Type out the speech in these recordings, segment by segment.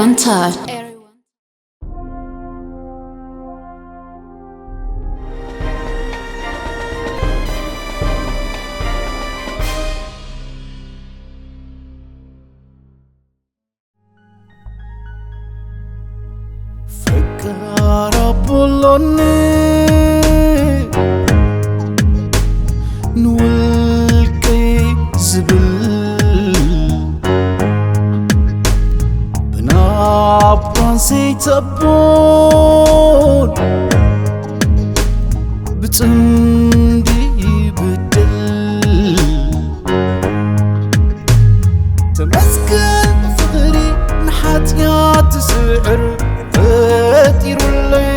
One time. ፈቃር ኣቦሎኒ ንውልቀይ ዝብል ብናባን ዘይተቦን ብጽምዲ ይብድል። ተመስገን ፍቕሪ ንሓጢኣት ዝስዕር ፈጢሩለይ።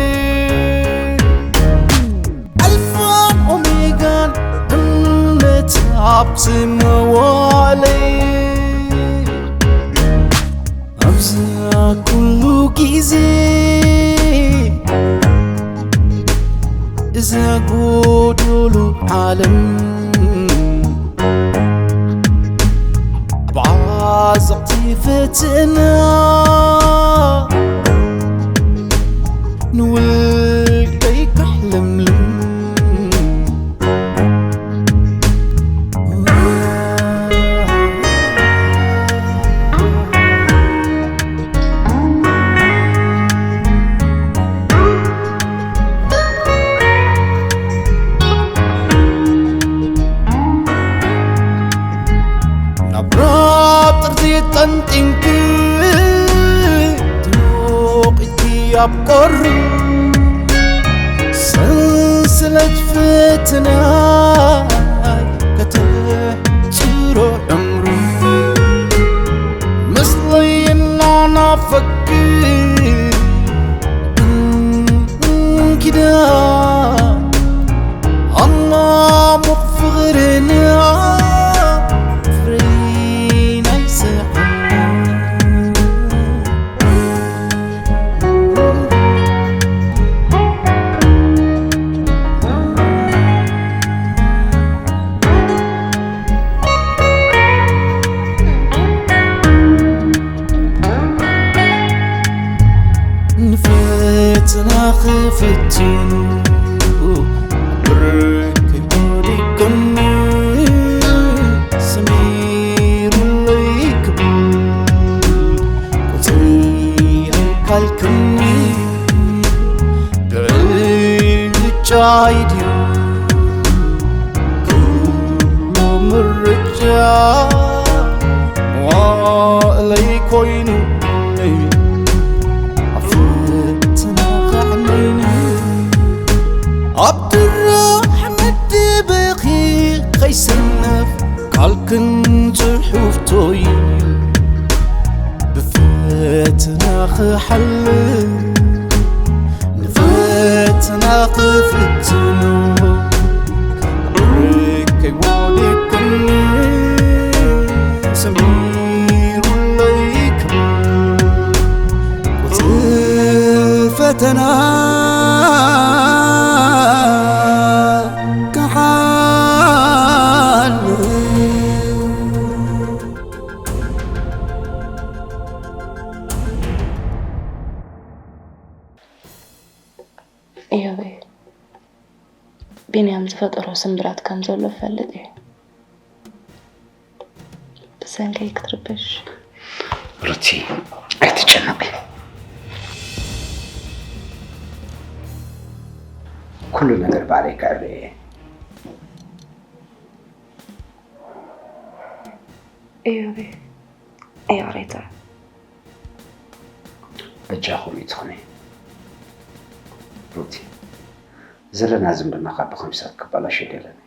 ኣልፋን ኦሜጋን እምነት ኣብ ዝመዋለይ። ኣብዚ ኩሉ ግዜ እዛ ጎዶሎ ዓለም ብዓዘቕቲ ፈተና ንውልቀይ ከሕለምልም። ናብ ራብ ጥርዚ ጠንጢንኪ ትሞቒኪ ኣብ ቁሪ ሰንሰለት ፈተና ከተሕጽሮ ዕምሩ ምስለይ እናናፈኪ እንኪዳ ኣማሙቕ ፍቕርና ፍሬ ናይ ስሕና። ንፈተና ክፍትኑ ብርክ ወዲቅኒ ሰሚሩለይ ክብል ቁፅሪ ኣይካልክኒ ብዕጫይ ድዩ ኩሉ ምርጫ መዋእለይ ኮይኑ ኣብ ፈተና ከዕነይኒ ኣብ ድራሕ መደበኺ ከይሰነፍ ቃልክን ጽሑፍቶይ ብፈተና ክሓልፍ ንፈተና ክፍትኖ ርቀይ ወዲቅኒ ሰሚሩለይ ክብል ቁጽሪ ፈተና ክሓልፍ። እዮቤ፣ ቢንያም ዝፈጠሮ ስምብራት ከም ዘሎ እፈልጥ እየ። ብሰንከይ ክትርበሽ። ሩቲ፣ ኣይትጨነቂ። ኩሉ ነገር ባዕለይ ክዕረ እየ። እዮቤ፣ ይቕሬታ። በጃኹም ኣይትኹኒ። ሩቲ፣ ዘለና ዝምድና ካብ ብኸምሳት ክበላሽ ኣይደልን።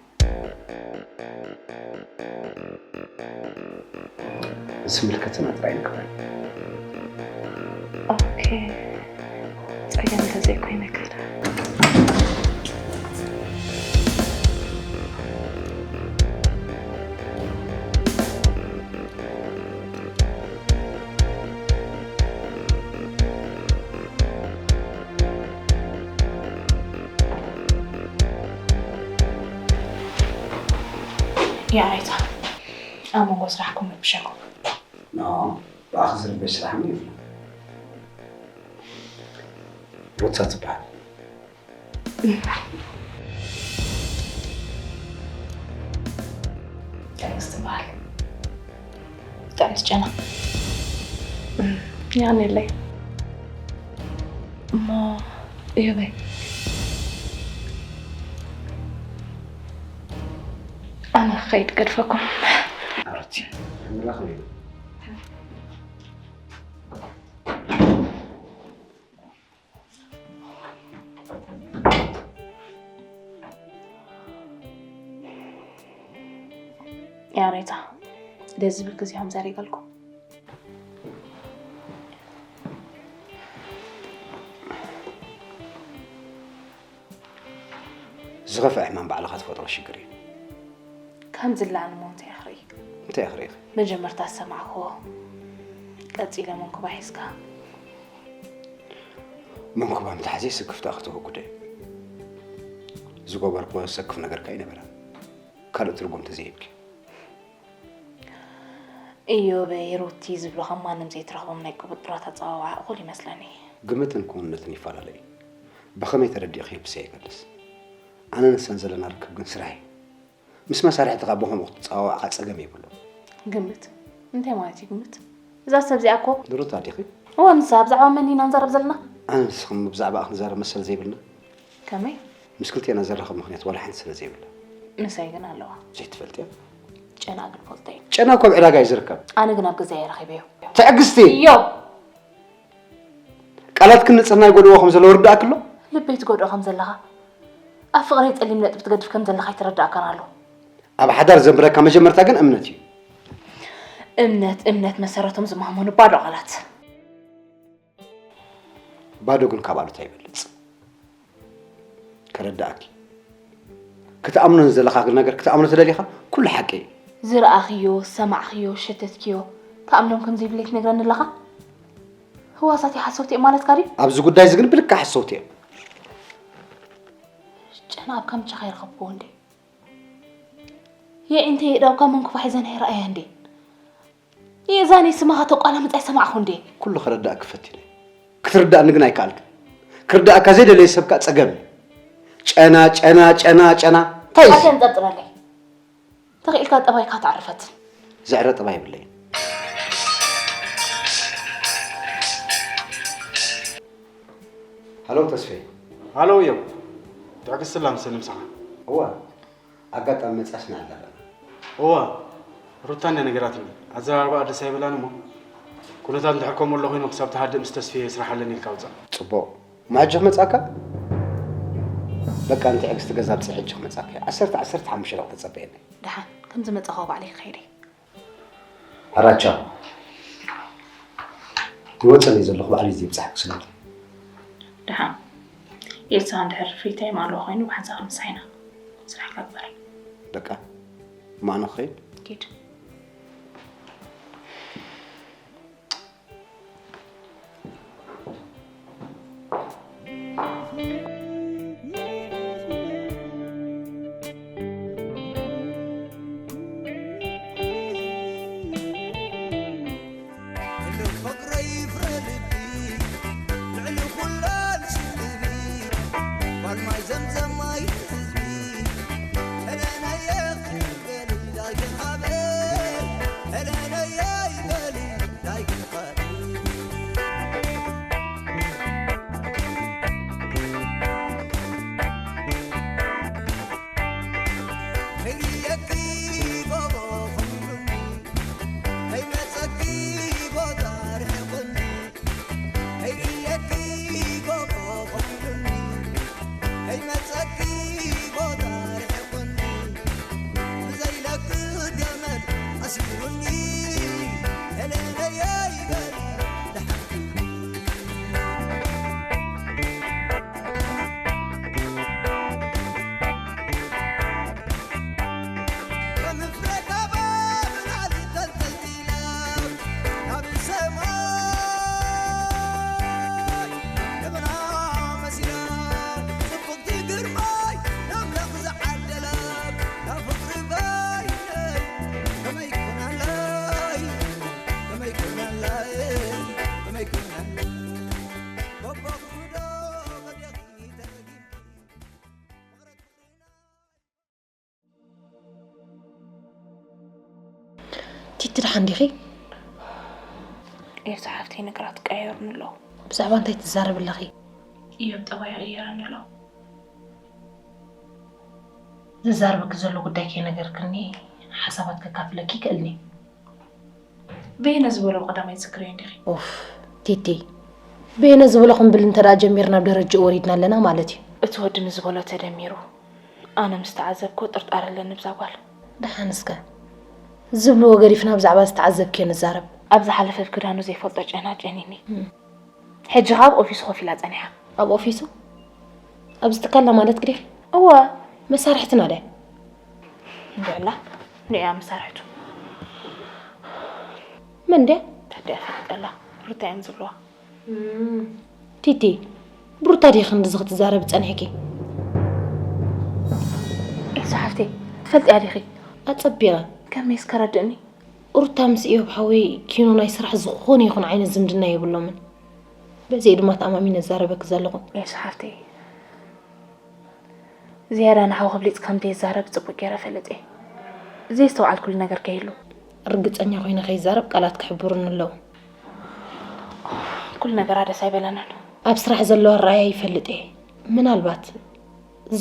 ዝምልከተና ጥራይ ንግበር። ኦኬ፣ ጸገም እንተዘይኮይነ ከዳ። ይቕሬታ፣ ኣብ መንጎ ስራሕኩም ምርብሻኩም። ኖ፣ ብኣኺ ዝርበሽ ስራሕ ምን የብሉን። ሩታ ትበሃል። ትዕግስቲ ትበሃል። ጥዕምቲ ጨና። ያኔለይ እሞ እዮበይ ኣነ ክኸይድ ገድፈኩም። ኣረቲ ንራኸብ ኢና። ያሬታ ደስ ዝብል ግዜ ከም ዘሪገልኩም። ዝኸፍአ ሕማም ባዕልኻ ትፈጥሮ ሽግር እዩ። ከም ዝለዓል እሞ እንታይ ክርኢ? እንታይ ክርኢ? መጀመርታ ዝሰማዕክዎ ቀፂለ መንኩባ ሒዝካ። መንኩባ ምትሓዘይ ስክፍታ ክተወግዶ እዩ። ዝገበርክዎ ዘሰክፍ ነገር ከ ኣይነበረን። ካልእ ትርጉም ተዘይህብኪ። እዮበይ ሩቲ ዝብሉ ከም ማንም ዘይትረኽቦም ናይ ቅብጥራት ኣፀዋውዓ እኹል ይመስለኒ። ግምትን ክውንነትን ይፈላለ እዩ። ብኸመይ ተረዲእኽዮ ብሰ ይገልስ። ኣነ ንሰን ዘለና ርክብ ግን ስራሕ እዩ። ምስ መሳርሕትኻ ብኸምኡ ክትፀዋዋዕኻ ፀገም የብሉ። ግምት እንታይ ማለት እዩ ግምት? እዛ ሰብ እዚኣ እኮ ንሩታ ዲኺ? እወ ንሳ ብዛዕባ መን ኢና ንዛረብ ዘለና? ኣነ ንስኽን ብዛዕባኣ ክንዛረብ መሰል ዘይብልና? ከመይ? ምስ ክልቴና ዘራኽብ ምኽንያት ዋላ ሓንቲ ስለ ዘይብላ። ምሳይ ግን ኣለዋ። ዘይትፈልጥያ? ጨና ግን ፈልጠ እዩ። ጨና እኮ ኣብ ዕዳጋ እዩ ዝርከብ። ኣነ ግን ኣብ ገዛየ ረኺበዮ። ትዕግስቲ! እዮ! ቃላትክን ንጽህና ይጎድእዎ ከም ዘለዉ ይርድኣኪ ኣሎ? ልበይ ትጎድኦ ከም ዘለኻ ኣብ ፍቕረይ ጸሊም ነጥቢ ትገድፍ ከም ዘለኻ ኣይተረድኣካን ኣሎ። ኣብ ሓዳር ዘንብረካ መጀመርታ ግን እምነት እዩ። እምነት እምነት መሰረቶም ዝማህመኑ ባዶ ቃላት። ባዶ ግን ካብ ኣሉታ ይበልጽ። ከረድኣኪ። ክትኣምኖ ንዘለኻ ነገር ክትኣምኖ ተደሊኻ ኩሉ ሓቂ እዩ። ዝረኣኽዮ፣ ዝሰማዕኽዮ፣ ዝሸተትክዮ ክኣምኖም ከም ዘይብለይ ትነግረኒ ኣለኻ? ህዋሳት ሓሰውቲ እዮም ማለትካ ድዩ? ኣብዚ ጉዳይ እዚ ግን ብልክዕ ሓሰውቲ እዮም። ጨና ኣብ ካምቻኻ ይረኸብክዎ እንዴ? የዒንተይ የእዳውካ መንኩፋ ሒዘን ኣይረኣያ እንዴ? የዛኒ ስማኻ ተቋላምጽ ኣይሰማዕኹ እንዴ? ኩሉ ክረዳእኪ ፈቲነ። ክትርዳእኒ ግን ኣይከኣልክን። ክርዳእካ ዘይደለየ ሰብ ከኣ ጸገም እዩ። ጨና ጨና ጨና ጨና እንታይ እዩ እዚ? ኣተንጠርጥረለይ። ተኽኢልካ ጠባይካ ተዕርፈት። ዘዕረ ጠባይ የብለይን። ሃሎ ተስፌ። ሃሎ እዮም። ትዕግስቲ ኣላ መሰለኒ ምሳኻ። እዋ ኣጋጣሚ መጻስ ንዓላ ኣለና። እዋ ሩታ እንድያ ነጊራትኒ። ኣዘራርባኣ ደስ ኣይበላን እሞ ኩነታት እንድሕር ከምኡ ኣሎ ኮይኑ ክሳብ ትሃድእ ምስ ተስፍየ ስራሕ ኣለኒ ኢልካ ውጻእ። ጽቡቕ። እሞ ሕጂ ክመጻካ? በቃ ንትዕግስቲ ገዛ ኣብጽእ ሕጂ ክመጻካ እየ። ዓሰርተ ዓሰርተ ሓሙሽተ ደቂቕ ተጸበየኒ። ደሓን ከም ዝመጻኹ ባዕለይ ክኸይድ እየ። ኣራቻ ይወፅእ እየ ዘለኹ ባዕለይ ዘይብፃሕኩ ስለዚ። ደሓን ኢልሳ እንድሕር ፍሪ ታይም ኣለዎ ኮይኑ ብሓንሳእ ክንምሳሕ ኢና። ስራሕካ ግበር። በቃ እሞ ኣነ ክኸይድ። ኪድ። ቲቲ ደሓን ዲኺ? ኤልሳ ሓፍተይ፣ ነገራት ቀያየሩኒ ኣለዉ። ብዛዕባ እንታይ ትዛረቢ ኣለኺ? እዮብ ጠባዩ ይቕየረኒ ኣሎ። ዝዛረበኪ ዘሎ ጉዳይ ከይነገርክኒ ሓሳባት ከካፍለኪ ይክእልኒ። በየነ ዝበሎ ቀዳማይ ትዝክርዮ እንዲኺ? ኡፍ ቲቲ፣ በየነ ዝበሎ ክንብል እንተ ደኣ ጀሚርና ኣብ ደረጃኡ ወሪድና ኣለና ማለት እዩ። እቲ ወዲ ምስ ዝበሎ ተደሚሩ ኣነ ምስ ተዓዘብክዎ ጥርጣረ ኣለኒ ብዛ ጓል። ደሓን እስከ ዝብልዎ ገዲፍና ብዛዕባ ዝተዓዘብክዮ ንዛረብ። ኣብ ዝሓለፈ ብክዳኑ ዘይፈልጦ ጨና ጨኒኒ። ሕጂ ኸኣ ኣብ ኦፊሱ ኮፍ ኢላ ጸኒሓ። ኣብ ኦፊሱ? ኣብዚ ትካልና ማለት ግዴ? እወ፣ መሳርሕትና ድያ? እንድዕላ ንዕያ መሳርሕቱ። መን ድያ? ተደያ ፈሊጠላ። ሩታ እዮም ዝብልዋ። ቲቲ፣ ብሩታ ድየ ክንድዚ ክትዛረቢ ጸኒሕኪ? ኤልሳ ሓፍተይ፣ ትፈልጥያ ዲኺ? ኣጸቢቐ። ከመይ እስከ ረድእኒ? ሩታ ምስ እዮብ ሓወይ ኪኖ ናይ ስራሕ ዝኾነ ይኹን ዓይነት ዝምድና የብሎምን። በዚ ድማ ተኣማሚነ ዝዛረበኪ ዘለኹ። ኤልሳ ሓፍተይ፣ ዝያዳ ንሓው ክብሊጽ ከም ዘይዛረብ ጽቡቕ ገይረ እፈልጥ እየ። ዘየስተውዓልኩሉ ነገር ከይህሉ። ርግጸኛ ኮይነ ከይዛረብ ቃላት ክሕብሩኒ ኣለዉ። ኩሉ ነገራ ደስ ኣይበለንን። ኣብ ስራሕ ዘለዎ ኣረኣእያ ይፈልጥ እየ። ምናልባት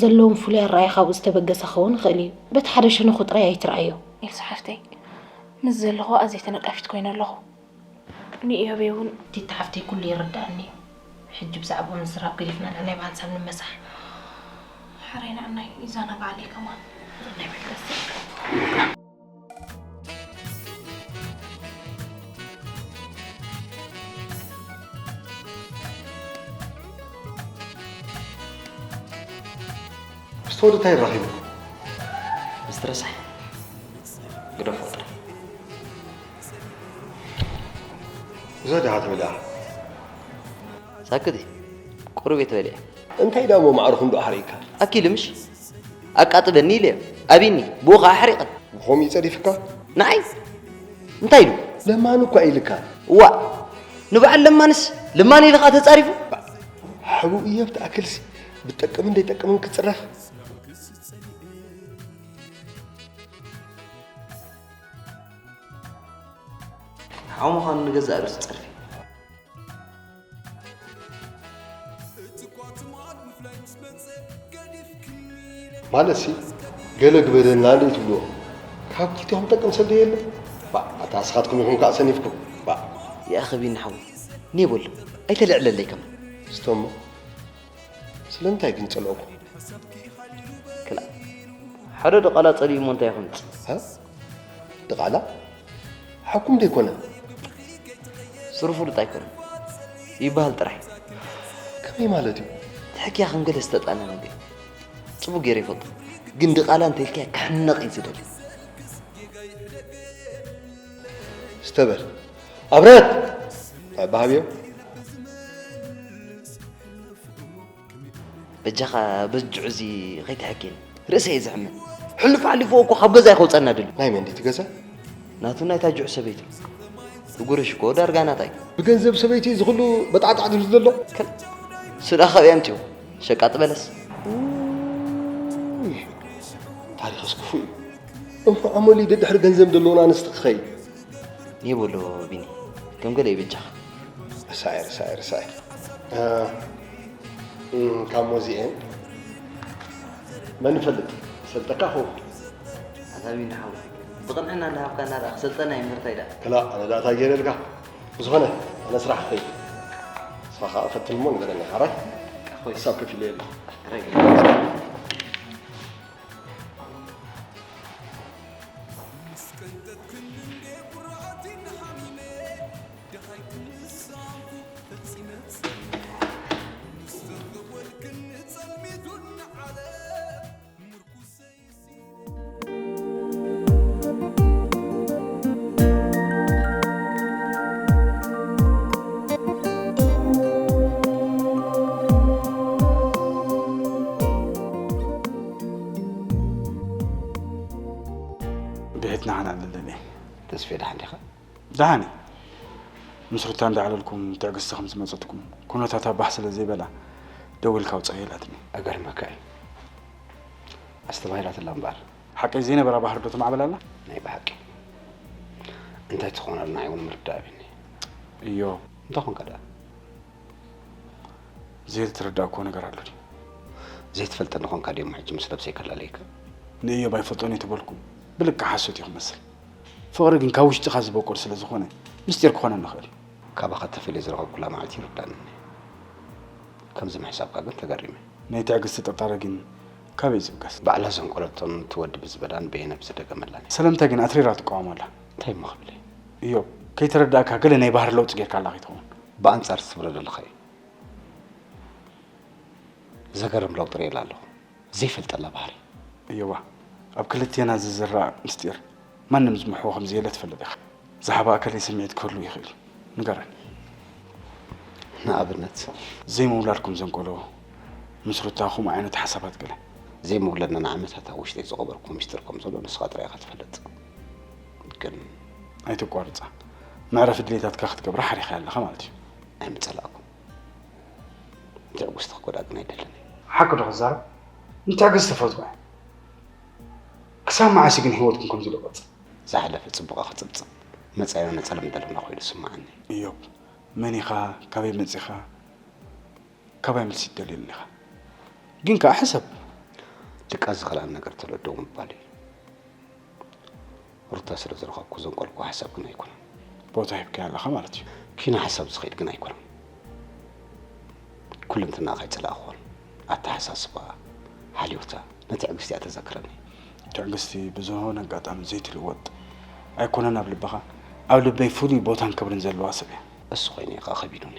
ዘለዎም ፍሉይ ኣረኣእያ ካብኡ ዝተበገሰ ክኸውን ይኽእል እዩ። በቲ ሓደ ሸነኹ ጥራይ ኣይትርኣዮ። ኤልሳ ሓፍተይ፣ ምስ ዘለኹ ኣዝየ ተነቃፊት ኮይነ ኣለኹ። ንኢዮበይ እውን ቲቲ ሓፍተይ ኩሉ ይርድኣኒ እዩ። ሕጂ ብዛዕብኡ ምዝራብ ገዲፍና ንዕናይ ብሓንሳብ ንመሳሕ። ሕራይ ንዕናይ ይዛና በዓለይ ከማን። ንዕናይ በል ደስ ይብል። ምስ ተወዲ እንታይ ይራኺቡ? ምስ ትረሳሕ ግደፎ ጥራይ። እዛ ድኻ ትብል እያ። ሳክት ቁሩብ እየ ተበሊዐ። እንታይ ዳሞ ማዕርኹም ዶ ኣሕሪእካ? ኣኪሉ ምሽ ኣቃጥለኒ ኢለ ኣብኒ ብኡ ከዓ ኣሕሪቐ። ብኸምኡ ይፀዲፍካ? ንዓይ እንታይ ኢሉ? ለማኒ እኳ ኢልካ። እዋእ ንበዓል ለማንስ ለማኒ ኢልኻ ተፃሪፉ? ሓብኡ እዮብ ትኣክልሲ ብጠቅምን ደይጠቅምን ክፅረፍ። ሓው ምዃኑ ንገዛእ ርእሱ ጸርፊ። ማለትሲ ገለ ግበረልና እንዶ ትብልዎ ካብ ክልቲኹም ጠቅም ሰብ የለ። ባ ኣታ ንስኻትኩም ኢኹም ከዓ ሰኒፍኩም። ባ ይኣኸ ቢኒ ሓወይ፣ ኔ በሎ ኣይተልዕለለይ ከማን። ስቶሞ ስለምንታይ ግን ጸልኦኩም? ክላእ ሓደ ድቓላ ጸሊኡ እሞ እንታይ ከምጽእ? ሃ? ድቓላ? ሓኩም ዶ ኣይኮነን? ስሩ ፍሉጥ ኣይኮነን ይበሃል ጥራይ። ከመይ ማለት እዩ? ትሕክያ ከም ገለ ዝተጣነ ነገር እዩ። ጽቡቕ ገይረ ይፈልጦ። ግን ድቓላ እንተኢልካዮ ክሕነቕ እዩ ዝደሊ። ስተበል ኣብረት! ኣባሃብዮ በጃኻ በዚ ጅዑ እዚ ከይትሕኬኒ ርእሰይ እየ ዝሕመን። ሕሉፍ ሓሊፍዎ እኮ ካብ ገዛይ ከውፀና ደልዩ። ናይ መን ድዩ እቲ ገዛ? ናቱ ናይታ ጅዑ ሰበይቲ። ብጉርሽ እኮ ዳርጋ ናታይ። ብገንዘብ ሰበይቲ እዚ ኩሉ በጣዕጣዕ ዝብል ዘሎ? ከል ስዳ ካብያ ኣምፅኡ ሸቃጥ በለስ። ኡይ፣ ታሪኽስ ክፉእ እዩ። እሞ ኣመሊ ደድሕሪ ገንዘብ ዘለዎን ኣንስቲ ክኸይድ። ይበሎ ቢኒ፣ ከም ገለ ይበጃኻ። ርሳኤ ርሳኤ ርሳኤ። እ፣ እም፣ ካብ ሞዚኤን መን ይፈልጥ? ይሰልጠካ ኸውን። ኣታ ቢኒ ሓወይ፣ ብቕንዕና እናሃብካና ደኣ ክሰልጠና እዩ ምህርታይ ደኣ። ክላእ፣ ኣነ ደኣ እንታይ ገይረልካ? ብዝኾነ፣ ኣነ ስራሕ ክኸይድ። ንስኻ ኸኣ ፈትን እሞ ንገረኒ፣ ሓራይ? ሓራይ። ክሳብ ከፊለየሉ። ሓራይ። ብሕትና ሓና ኣለለኒ። ተስፌ ደሓን ዲኻ? ደሓን እየ። ምስ ሩታ እንዳዕለልኩም ትዕግስቲ ከም ዝመጸትኩም ኩነታታ ባህ ስለ ዘይበላ ደዊልካ ውጻእ ኢላትኒ። እገርመካ እዩ። ኣስተባሂላትላ እምበኣር። ሓቀይ ዘይነበራ ባህሪ ዶ ተማዕበላ ኣላ? ናይ ብሓቂ። እንታይ ትኾነልና እውን ምርዳእ ኣብኒ። እዮ። እንታይ ኾንካ ደኣ? ዘይተረዳእኩዎ ነገር ኣሎ ድዩ? ዘይትፈልጠኒ ኾንካ ድዮም ሕጂ ምስ ነብሰይ ከላለይካ? ንእዮብ ኣይፈልጦን እየ ተበልኩ። ብልክዕ ሓሶት እዩ ክመስል። ፍቕሪ ግን ካብ ውሽጥኻ ዝበቁል ስለ ዝኾነ ምስጢር ክኾነኒ ይኽእል እዩ። ካባኻ ተፈልየ ዝረኸብኩላ መዓልቲ ይርዳእኒ። ከምዚ ምሕሳብካ ግን ተገሪመ። ናይ ትዕግስቲ ጥርጣረ ግን ካበይ ዝብገስ? ባዕላ ዘንቆለቶን እቲ ወዲ ብዝበላን በየነ ብዝደገመላን እየ። ሰለምታ ግን ኣትሪራ ትቃወሞ ኣላ። እንታይ እሞ ክብል እየ? እዮብ፣ ከይተረዳእካ ገለ ናይ ባህሪ ለውጢ ጌርካ ኣላ ከይትኸውን። ብኣንጻር ትብሎ ዘለኻ እዩ። ዘገርም ለውጢ ርእየላ ኣለኹ። ዘይፈልጠላ ባህሪ። እዮባ፣ ኣብ ክልቴና ዝዝራእ ምስጢር ማንም ዝምሕዎ ከም ዘየለ ትፈልጥ ኢኻ። ዝሓባእከለይ ስምዒት ክህሉ ይኽእል እዩ። ንገረን። ንኣብነት? ዘይምውላድኩም ዘንቀሎ፣ ምስ ሩታ ከምኡ ዓይነት ሓሳባት ገለ። ዘይምውላድና ንዓመታት ኣብ ውሽጠይ ዝቐበርኩዎ ምስጢር ከም ዘሎ ንስኻ ጥራይ ኢኻ ትፈልጥ። ግን ኣይተቋርጻ። መዕረፊ ድሌታትካ ክትገብራ ሓሪኻ ኣለኻ ማለት እዩ። ኣይምጸላእኩ። ንትዕግስቲ ክጎድኣ ግን ኣይደልን እየ። ሓቂ ዶ ክዛረብ? ንትዕግስቲ ፈትዋ እየ። ክሳብ መዓስ ግን ህይወትኩም ከምዚ ዶ ክቕጽል? ዝሓለፈ ጽቡቕ ክጽብጽብ፣ መጻኢና ነጸልም ዘለና ኮይኑ ይስምዓኒ። እዮብ፣ መን ኢኻ? ካበይ መጺኻ? ካባይ መልሲ ትደልየሉ ኢኻ። ግን ከኣ ሕሰብ። ድቃስ ዝኸልኣኒ ነገር ተሎ ደው ምባል እዩ። ሩታ ስለ ዝረኸብኩ ዘንቀልኩ ሓሳብ ግን ኣይኮነን። ቦታ ሂብካያ ኣለኻ ማለት እዩ። ኪኖ ሓሳብ ዝኸይድ ግን ኣይኮነን። ኩልንትናኻ ኣይጸላእኽዎን። ኣተሓሳስባ፣ ሓልዮታ፣ ንትዕግስቲ እያ ተዘክረኒ። ትዕግስቲ ብዝሆነ ኣጋጣሚ ዘይትልወጥ ኣይኮነን ኣብ ልብኻ፣ ኣብ ልበይ ፍሉይ ቦታን ክብርን ዘለዋ ሰብ እያ። እሱ ኮይኑ እዩ ከኣ ከቢዱኒ።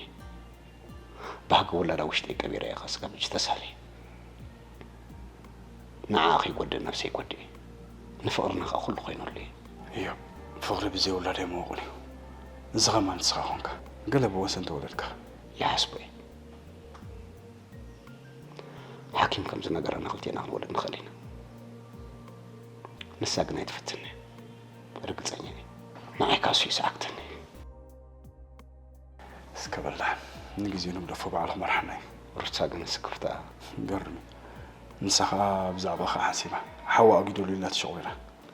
ባህጊ ውላዳ ውሽጠይ ቀቢረ እየ ከስከብ ሕጂ ተሳልየ። ንዓኣ ከይጎድእ ነብሰይ ጎዲኤ። ንፍቕርና ከኣ ኩሉ ኮይነሉ እየ። እዮብ፣ ፍቕሪ ብዘይ ውላድ ኣይምወቕን እዩ። እዚ ኸማን ንስኻ ኾንካ። ገለ ብወሰን ተወለድካ። ይሓስቦ እየ። ሓኪም ከም ዝነገረና ክልቴና ክንወልድ ንኽእል ኢና። ንሳ ግን ኣይትፈትኒ እያ። ርግጸኛ እየ። ንዓይ ካሱ ይስዓግተኒ። እስከ በላ፣ ንግዜኡ ንግደፎ፣ ባዕልኹም ኣርሓናይ። ሩታ ግን ስክፍታ። ገርም። ንሳ ኸኣ ብዛዕባኻ ሓሲባ፣ ሓዋ ኣጊደሉ ኢላ ተሸቑሪራ።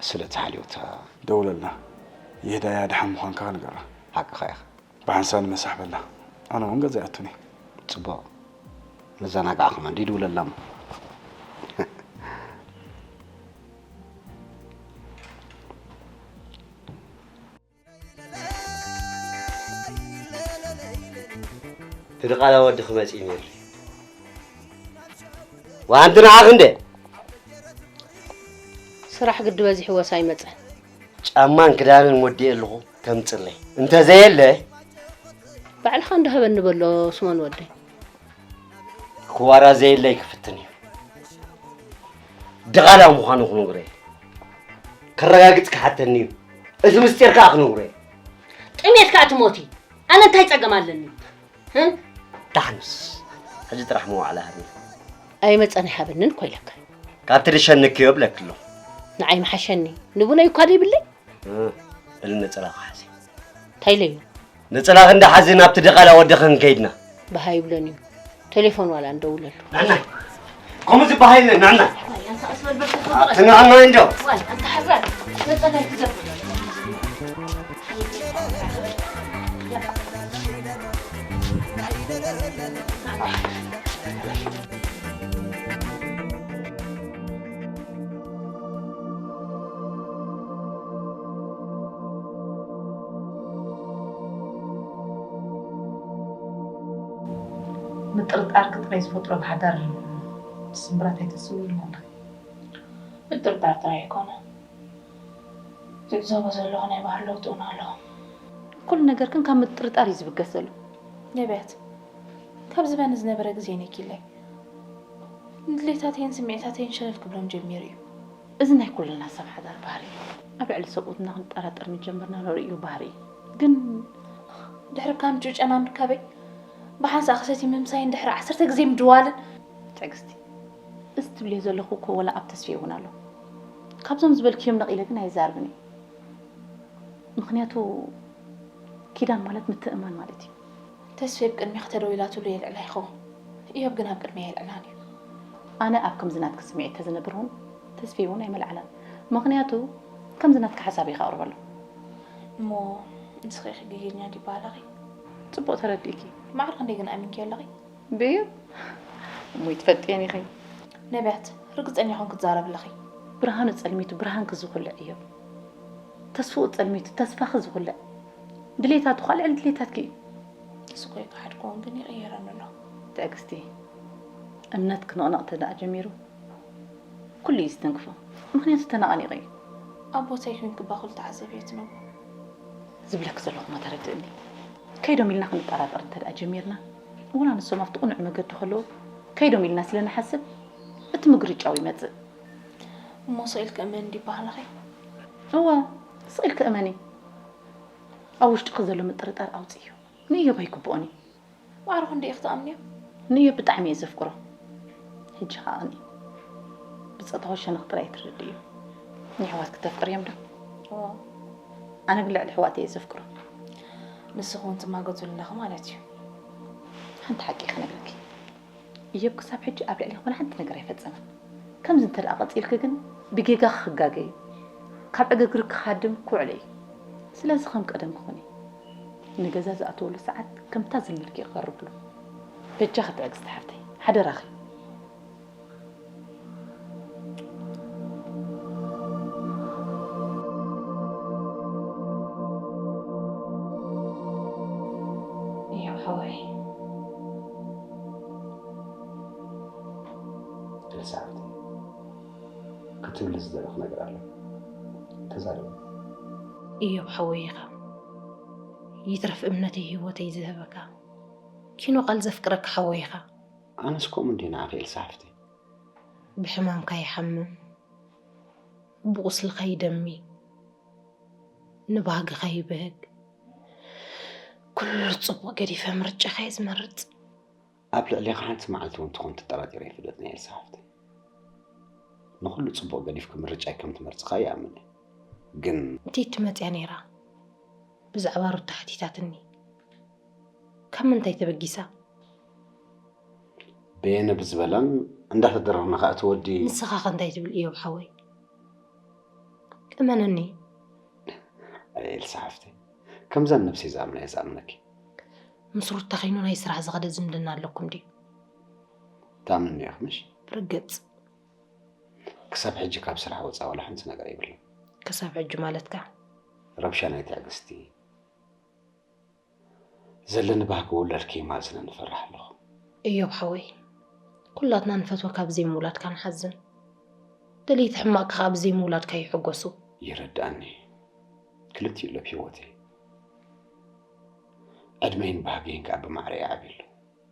ስለቲ ሓልዮታ። ደውለልና። ይህዳያ ድሓን ምዃንካ ንገራ። ሓቅኻ ኢኻ። ብሓንሳብ ንመሳሕ በላ። ኣነ እውን ገዛ ይኣቱኒ። ጽቡቕ። መዘናግዓ ከማን ድዩ ድውለላ እሞ። እቲ ድቓላ ወዲ ክመጽእ እዩ ነይሩ። ዋንቲ ንዓኺ እንደ ስራሕ ግዲ በዚሕዎስ ኣይመጸን። ጫማን ክዳንን ወዲኤ ኣለኹ፣ ከምጽለይ። እንተ ዘየለ ባዕልኻ እንዳሃበኒ በሎ ስሞን ወደይ። ክዋራ ዘየለይ ክፍትን እዩ። ድቓላ ምዃኑ ክነግሮ እየ። ከረጋግጽ ክሓተኒ እዩ። እቲ ምስጢር ከኣ ክነግሮ እየ። ጥሜት ከኣ ትሞቲ። ኣነ እንታይ ጸገም ኣለኒ? ህም? ዳሕንስ። ሕጂ ጥራሕ መዋዕላ ሃብኒ። ኣይመጸን ኣይሃበንን እኮ ኢለካ። ካብቲ ድሸንክዮ ብለኪ ኣለኹ። ንዓይ ምሓሸኒ። ንቡነይ እኳ ደይብለይ። እ፣ በሊ ነጸላኺ ሓዚ። እንታይ ኢለዮ? ነጸላኺ እንዳ ሓዚ ናብቲ ድቓላ ወዲ ክንከይድና። ባህ ኣይብሎን እዩ። ቴሌፎን ዋላ እንደውለሉ። ናና። ከምኡ ዝበሃል የለን፣ ናና። ዋይ፣ ኣንታ ቀስ በል በል ተፈጥሮ። ኣቲ ናና እንዶ። ዋይ፣ ኣንታ ሕራይ። ነጸላይ ክዘብ። ምጥርጣርኪ ጥራይ ዝፈጥሮ ብሓዳር ስምብራት ኣይተስውይልና ኣለኺ። ምጥርጣር ጥራይ ኣይኮነ፣ ዝዕዘቦ ዘለኹ ናይ ባህሪ ለውጢ እውን ኣሎ። ኩሉ ነገርክን ካብ ምጥርጣር እዩ ዝብገስ ዘሎ። ነቢያት፣ ካብ ዝበኒ ዝነበረ ግዜ ነኪለይ ንድሌታተይን ስምዒታተይን ሸለል ክብሎም ጀሚሩ እዩ። እዚ ናይ ኩልና ሰብ ሓዳር ባህሪ እዩ። ኣብ ልዕሊ ሰብኡትና ክንጠራጠር ምጀመርና ንርእዮ ባህሪ እዩ። ግን ድሕሪ ካብ ምጭውጨና ምርካበይ፣ ብሓንሳእ ክሰቲ ምምሳይን ድሕሪ ዓሰርተ ግዜ ምድዋልን። ትዕግስቲ፣ እዚ ትብልዮ ዘለኹ እኮ ወላ ኣብ ተስፍየ እውን ኣሎ። ካብዞም ዝበልክዮም ነቒለ ግን ኣይዛርብን እየ። ምኽንያቱ ኪዳን ማለት ምትእምማን ማለት እዩ። ተስፌ ኣብ ቅድሜኺ ተደዊላትሉ የልዕላ ይኸውን። እዮብ ግን ኣብ ቅድመይ ኣየልዕላን እዩ። ኣነ ኣብ ከምዚ ናትኪ ስምዒት ተዝነብር እውን ተስፌ እውን ኣይመልዓላን። ምኽንያቱ ከምዚ ናትኪ ሓሳብ እየ ከቕርበሉ። እሞ ንስኺ ኢኺ ጌገኛ ዲባ ኣለኺ? ጽቡቕ ተረዲእኪ። ማዕረ ክንደይ ግን ኣሚንኪ ኣለኺ? ብዩ እሞ ይትፈልጥየን ኢኺ። ነቢያት፣ ርግጸኛ ኾንክ ትዛረብ ኣለኺ። ብርሃኑ ጸልሚቱ ብርሃንኪ ዝኹልዕ እዩ። ተስፍኡ ጸልሚቱ ተስፋኺ ዝኹልዕ። ድሌታቱ ኻልዕ ድሌታትኪ እዩ። ንሱ ኮይ ክሓድ ክኾን ግን ይቕየረኒ ኣሎ። ትዕግስቲ፣ እምነት ክነቕነቕ ተደኣ ጀሚሩ ኩሉ እዩ ዝተንክፎ። ምኽንያቱ ተነቓኒቑ እዩ። ኣብ ቦታይ ኮንክ ባኹል ተዓዘብየ ትነብሩ። ዝብለክ ዘለኹ ማ ተረድእኒ። ከይዶም ኢልና ክንጠራጠር እንተ ደኣ ጀሚርና፣ ወላ ንሶም ኣብቲ ቅኑዕ መገዲ ከለዉ ከይዶም ኢልና ስለ ንሓስብ፣ እቲ ምግርጫው ይመጽእ። እሞ ስቕ ኢልክ እመን እንዲ በሃልኺ? እወ፣ ስቕ ኢልክ እመኒ። ኣብ ውሽጥኺ ዘሎ ምጥርጣር ኣውጽእዮ። ንእዮብ ኣይግብኦን እዩ። ማዕረ ክንደይ ኢኺ ትኣምንዮ? ንእዮብ ብጣዕሚ እየ ዘፍቅሮ። ሕጂ ኸኣ ቅኒ ብጸታዊ ሸነኽ ጥራይ ትረድእዮ። ንየሕዋት ክተፍቅርዮም ዶ? እወ። ኣነ ግን ልዕሊ ኣሕዋተይ እየ ዘፍቅሮ። ንስኺ እውን ትማገዙ ኣለኺ ማለት እዩ። ሓንቲ ሓቂ ክነግረኪ። እዮብ ክሳብ ሕጂ ኣብ ልዕሊ ወላ ሓንቲ ነገር ኣይፈጸመን። ከምዚ እንተ ደኣ ቀጺልኪ ግን ብጌጋ ክጋገ እዩ። ካብ ዕግርግርኪ ክሃድም ክውዕል እዩ። ስለዚ ከም ቀደም ክኹኒ። ንገዛ ዝኣተወሉ ሰዓት ከምታ ዝንልኪ ክቐርብሉ። በጃኺ ትዕግስቲ ሓፍተይ፣ ሓደራኺ። እዮብ ሓወይ። ኤልሳ ሓፍተይ፣ ክትብሊ ዝደለኹ ነገር ኣሎ። ተዛረቢ። እዮብ ሓወይ ኢኻ። ይትረፍ እምነተይ ህይወተይ ዝህበካ። ኪኖ ቃል ዘፍቅረካ ሓወይ ኢኻ። ኣነስ ከምኡ እንድየ ንዓኺ ኤልሳ ሓፍተይ። ብሕማምካ ይሓምም፣ ብቁስልኻ ይደሚ፣ ንባህግኻ ይብህግ። ኩሉ ጽቡቕ ገዲፈ ምርጫኻ እየ ዝመርጽ። ኣብ ልዕሌኻ ሓንቲ መዓልቲ እውን ትኾን ተጠራጢረ ኣይፈልጥን እየ ኤልሳ ሓፍተይ። ንኹሉ ጽቡቕ ገዲፍኪ ምርጫይ ከም ትመርጺ ከኣ ይኣምን እየ። ግን እንታይ ትመጽያ ነይራ? ብዛዕባ ሩታ ሓቲታትኒ። ካብ ምንታይ ተበጊሳ? በየነ ብዝበላን እንዳተደረርና ከኣ እቲ ወዲ ንስኻ ከ እንታይ ትብል እዮብ ሓወይ? እመነኒ። ኣይ ኤልሳ ሓፍተይ፣ ከምዛ ነብሰይ ዝኣምና እየ ዝኣምነኪ። ምስ ሩታ ኸይኑ ናይ ስራሕ ዝኸደ ዝምድና ኣለኩም ድዩ? ትኣምንኒ ኢኺ ምሽ? ብርግጽ። ክሳብ ሕጂ ካብ ስራሕ ወፃ ዋላ ሓንቲ ነገር የብልን። ክሳብ ሕጂ ማለትካ? ረብሻ ናይ ትዕግስቲ ዘለኒ ባህጊ ውላድ ከይማዝነን እፈርሕ ኣለኹ። እዮብ ሓወይ፣ ኩላትና ንፈትወካ ብዘይ ምውላድካ ንሓዝን። ደለይቲ ሕማቕካ ከኣ ብዘይ ምውላድካ ይሕጎሱ። ይርድኣኒ። ክልቲኡ ኣሎ ብህይወተይ። ዕድመይን ባህገይን ከኣ ብማዕረ ይዓብየሉ።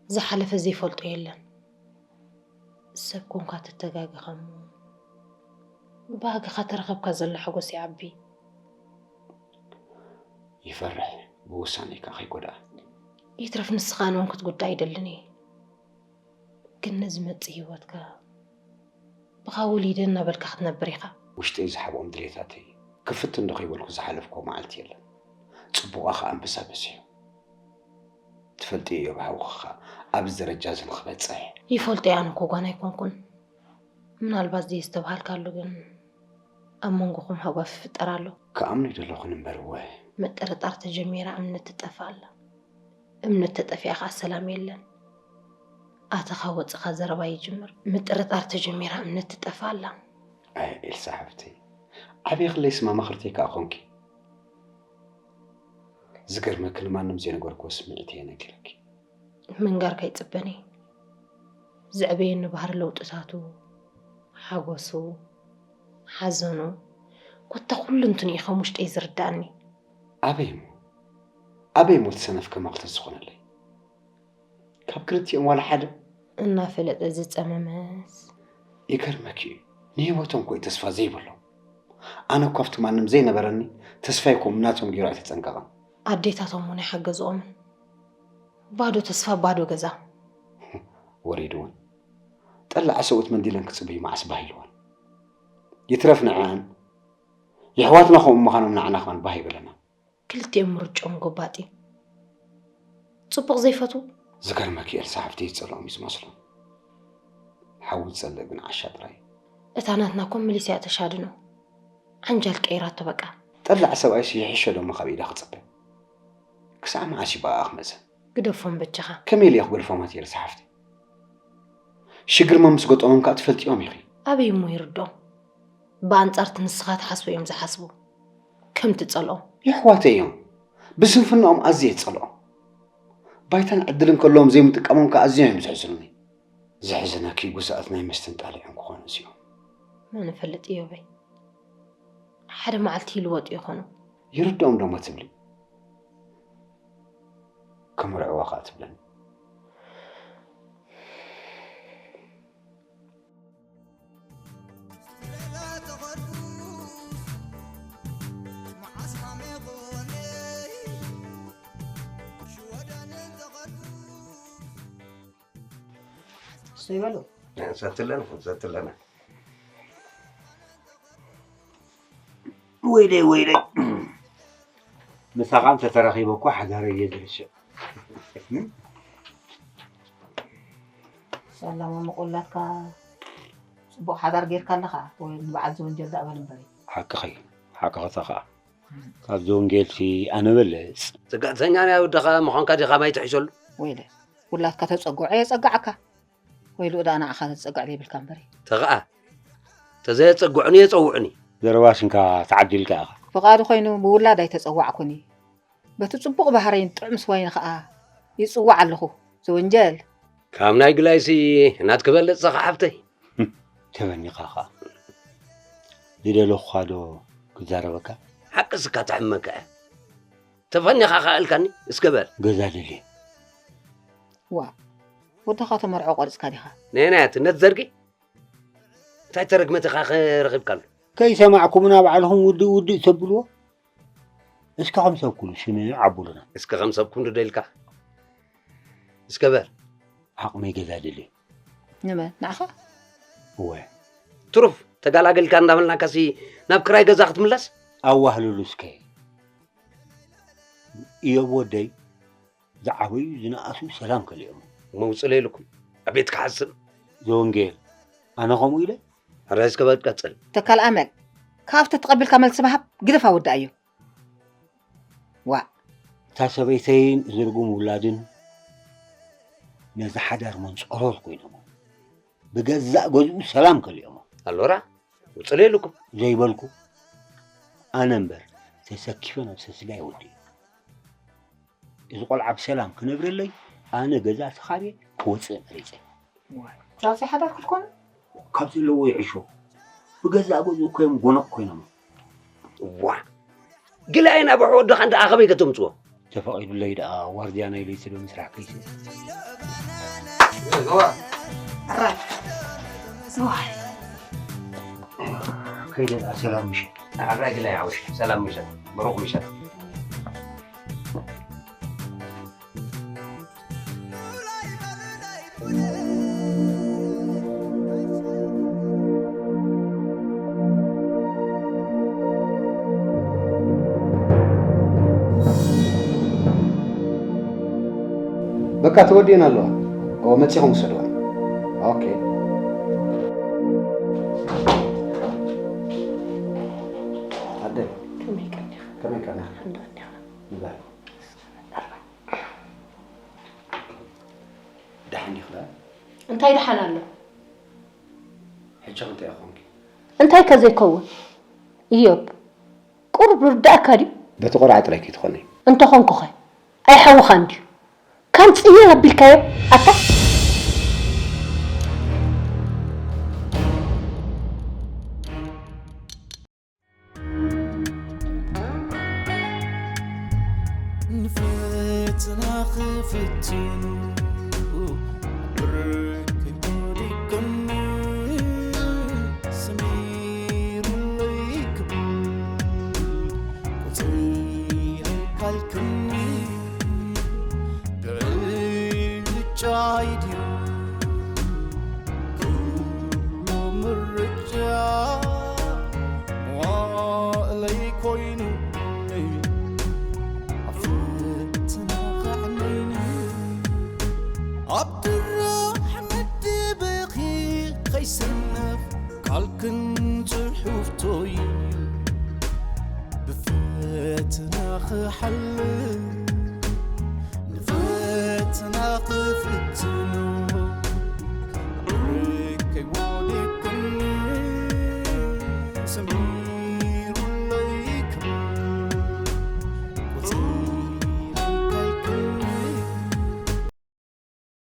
ዝሓለፈ ዘይፈልጦ የለን። ሰብ ኮንካ ትተጋገኸሞ ብባህግኻ ተረኸብካ ዘሎ ሓጎስ ይዓቢ። ይፈርሕ ብውሳኔካ ከይጎድኣ። ይትረፍ ንስኻ ኣነ እውን ክትጉዳእ ኣይደልን እየ። ግን ነዚ መጽእ ህይወትካ ብኻ ወሊደ እናበልካ ክትነብር ኢኻ። ውሽጠይ ዝሓብኦም ድሌታተይ ክፍት እንዶ ከይበልኩ ዝሓለፍኮ መዓልቲ የለን። ጽቡቓ ከኣ ኣንበሳ በዚሑ። ትፈልጢ እዮብ ሓውኺ ከኣ ኣብዚ ደረጃ እዚ ንኽበጽሕ። ይፈልጦ እየ፣ ኣነ እኮ ጓና ኣይኮንኩን። ምናልባት ዘየስተብሃልካሉ ግን ኣብ መንጎኹም ሃጓፍ ይፍጠር ኣሎ። ክኣምኖ ይደለኹን እምበር እወ። ምጥርጣር ተጀሚራ እምነት ትጠፍእ ኣላ። እምነት ተጠፊኣ ከዓ ሰላም የለን። ኣተኻ ወፅኻ ዘረባ ይጅምር። ምጥርጣር ተጀሚራ እምነት ትጠፍእ ኣላ። ኣይ ኤልሳ ሓፍተይ፣ ዓብየ ክለይስ መማኽርተይ ከዓ ኾንኪ። ዝገርመኪ ንማንም ዘይነገርክዎ ስምዒት እየ ነጊረኪ። ምንጋር ከይጽበኒ ዘዕበየኒ ባህሪ ለውጥታቱ፣ ሓጎሱ፣ ሓዘኑ፣ ኮታ ኩሉ እንትንኡ ከም ውሽጠይ ዝርዳእኒ። ኣበይ እሞ ኣበይ እሞ እቲ ሰነፍ ከማኽተ ዝኾነለይ? ካብ ክልቲኦም ዋላ ሓደ? እናፈለጠ ዝጸመመስ። ይገርመኪ እዩ፣ ንህይወቶም ኮይ ተስፋ ዘይብሎም። ኣነ እኳ ኣብቲ ማንም ዘይነበረኒ ተስፋይ ከም ናቶም ገይሩ ኣይተጸንቀቐን። ኣዴታቶም እውን ኣይሓገዝኦምን። ባዶ ተስፋ ባዶ ገዛ። ወሪድወን ጠላዕ ሰብኡት መንዲለን ክጽበዩ መዓስ ባህ ኢልወን። ይትረፍ ንዕኣን የሕዋትና ከምኡ ምዃኖም ንዓና ከማን ባህ ይብለና። ክልቲኦም ምርጭኦም ጎባጢ። ጽቡቕ ዘይፈትዉ። ዝገርመኪ ኤልሳ ሓፍተይ ዝጸልኦም እዩ ዝመስሎም። ሓዊ ዝጸልእ ግን ዓሻ ጥራይ። እታ ናትና ኮምሊስ እያ ተሻድኖ። ዓንጃል ቀይራቶ በቃ። ጠላዕ ሰብኣይስ ይሕሾ ዶ እሞ ካብ ኢዳ ክጽበ? ክሳዕ መዓስ እዩ ብኣኣ ክመዘን? ግደፎም በጃኻ። ከመይ ኢለ እየ ክገድፎም ኣትየርስ ሓፍተይ? ሽግርማ ምስ ገጠሞም ከኣ ትፈልጥዮም ኢኺ። ኣበይ እሞ ይርድኦም? ብኣንጻር እቲ ንስኻ ትሓስቦ እዮም ዝሓስቡ። ከም ትጸልኦም። የሕዋተይ እዮም። ብስንፍንኦም ኣዝየ እጸልኦም። ባይታን ዕድልን ከለዎም ዘይምጥቃሞም ከኣ ኣዝዮም እዮም ዘሕዝኑኒ። ዘሕዝነኪ ጉስኣት ናይ ምስትንጣል እዮም ክኾኑ እዚኦም። መን ይፈልጥ እዮበይ? ሓደ መዓልቲ ይልወጡ ይኾኑ። ይርድኦም ዶሞ ትብሊ? ከመርዕዋ ከኣ ትብለኒ። እሱ ይበሉ። ሰትለን ሰትለና ወይለይ ወይለይ ምሳኻ እንተተራኺበ እኮ ሓዳረይ እየ ዝርስዕ። ሰላም ኣመቆላትካ ጽቡቕ ሓዳር ጌርካ ኣለኻ ወይ ንበዓል ዝወንጀል ደኣ በል እምበሪ። ሓቅኺ ሓቅኺ ተኸኣ ካብ ዝወንጌልሲ ኣነ በልጽ። ጽግዕተኛ ናይ ወድኻ ምዃንካ ዲኻ ማይ ትሕሸሉ? ወይለ ውላድካ ተጸግዖ የጸግዓካ። ወይልኡ ደኣ ንዓኻ ዘጸግዕ ዘይብልካ እምበሪ። ተኸኣ ተዘየጸግዑኒ የጸውዑኒ። ዘረባስ እንካ ተዓዲልካ ኢኻ። ፍቓዱ ኮይኑ ብውላድ ኣይተጸዋዕኩኒ። በቲ ጽቡቕ ባህረይን ጥዑም ስዋይን ኸኣ ይጽዋዕ ኣለኹ። ዝውንጀል። ካብ ናይ ግላይሲ ናት ክበልጽ ሰኻ ሓብተይ። ተበኒኻ ኸኣ ዝደለኹኻ ዶ ክዛረበካ? ሓቅስ እካ ተሕመካ እያ። ተፈኒኻ ኸኣ እልካኒ እስከ በል። ገዛ ደልየ። ዋእ ወድኻ ተመርዖ ቆሪጽካ ዲኻ? ነየናያት እነት ዘርጊ? እንታይ ተረግመት ኢኻ ረኺብካሉ? ከይሰማዕኩምና ባዕልኹም ውድእ ውድእ ተብልዎ? እስኪ ከም ሰብ ኩኑ ስምዕ ኣቡሉና። እስኪ ከም ሰብ ኩን ዶ ኢልካ እስከ በል። ዓቕመይ ገዛ ደልየ። ንመን ንዓኻ? እወ። ትሩፍ ተጋላገልካ እንዳበልናካሲ ናብ ክራይ ገዛ ክትምለስ? ኣዋህልሉ እስከ ኢዮብ ወደይ ዝዓበዩ ዝነኣሱ ሰላም ከሊኦሞ። መውፅለይ ኢልኩም ኣቤት ክሓስብ። ዘወንጌል ኣነ ከምኡ ኢለ። ሕራይ እስከ በል ቀፅል። ተካል ኣመል ካብቲ ተቐቢልካ መልሲ ምሃብ ግደፋ ወዲ ኣዮ። ዋእ። እታ ሰበይተይን እዚ ርጉም ውላድን ነዚ ሓዳር መንፀሮር ኮይኖሞ ብገዛእ ገዝኡ ሰላም ከሊኦሞ። ኣሎራ ውፅለይ ኢልኩም። ዘይበልኩ ኣነ እምበር ተሰኪፈ ነብሰ ስጋይ ወዲኡ። እዚ ቆልዓ ብሰላም ክነብረለይ ኣነ ገዛ ተኻርየ ክወፅእ መሪፀ። ቻልሲ ሓዳር ክትኮኑ? ካብ ዘለዎ ይዕሾ ብገዛእ ገዝኡ እኮ እዮም ጎነቕ ኮይኖም። ዋእ ግላየን ኣብ ኣሕወዶኻ እንድኣ ከመይ ከተምፅዎ? ተፈቒዱለይ ደኣ ዋርድያ ናይ ለይቲ ዶ ምስራሕ ከይሲ። ከይደ ደኣ ሰላም ምሸት። ኣራይ ግላይ ሓወሽ ሰላም ምሸት ብሩኽ ምሸት። በቃ ተወዲኤን ኣለዋ። ኦ መጺኹም ውሰድዋ። ኦኬ። ኣደ ከመይ ቀኒኻ? ከመይ ቀኒኻ? እንዳ እንዲኻ። ደሓን ዲኺ? እንታይ ደሓን ኣሎ? ሕጂ እንታይ ኮንኪ? እንታይ ከ ዘይከውን? እዮብ፣ ቁሩብ ርዳእካ ድዩ? በቲ ቆልዓ ጥራይ ከይትኾኒ። እንተኾንኩኸ? ኣይሓውኻን ድዩ? ከም ጽየር ኣቢልካዮ ኣታ? ንፈተና ክፍትኑ ብርክ ወዲቅኒ ሰሚሩለይ ክብል ቁጽሪ ካልክኒ ብዕጫይ ድዩ ኩሉ ምርጫ መዋእለይ ኮይኑ ኣብ ፈተና ከዕነይኒ ኣብ ድራሕ መደበኺ ከይሰነፍ ካልክን ጽሑፍቶይ ብፍ ክሓልፍ ንፈተና ክፍትኑ ርኢከይ ወዲቅኩኒ ስምዒት